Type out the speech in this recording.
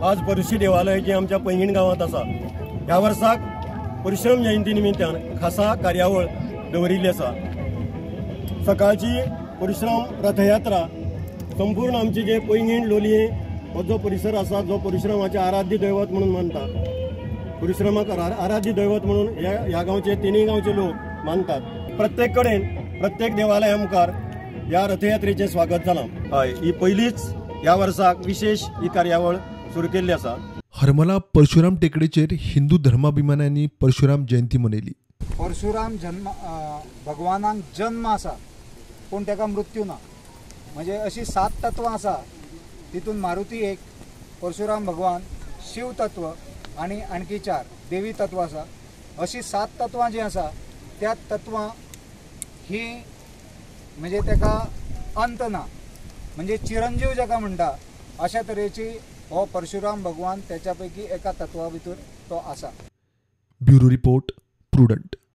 आज परशी देवालय जे आमच्या पैंगीण गांवांत आसा, ह्या वर्साक परशुराम जयंती निमित्तान खासा कार्यावळ दवरिल्ली आसा. सकाळची परशुराम रथयात्रा संपूर्ण आमचे जे पैंगीण लोलयें हो जो परिसर आसा, जो परशुरामाचे आराध्य दैवत म्हणून मानता, परशुरामाक आराध्य दैवत म्हणून ह्या गांवचे तिनूय गांवचे लोक मानतात. प्रत्येक कडेन प्रत्येक देवालया मुखार ह्या रथयात्रेचें स्वागत जालां. हय, ही पयलीच ह्या वर्साक विशेश ही कार्यावळ सुरू केल्ली आसा. हरमला परशुराम टेकडेचेर हिंदू धर्माभिमान्यांनी परशुराम जयंती मनयली. परशुराम जन्म भगवानाक जन्म आसा पूण ताका मृत्यू ना. म्हणजे अशी 7 तत्वां आसा, तितून मारुती एक, परशुराम भगवान, शिव तत्व आनी आणखी 4 देवी तत्व आसा. अशी 7 तत्वां जी आसा त्या तत्वां ही म्हणजे ताका अंत ना, म्हणजे चिरंजीव जाका म्हणटा अशा तरेची हो परशुराम भगवान त्याच्या पैकी एका तत्वा भितर तो आसा. Bureau report, Prudent.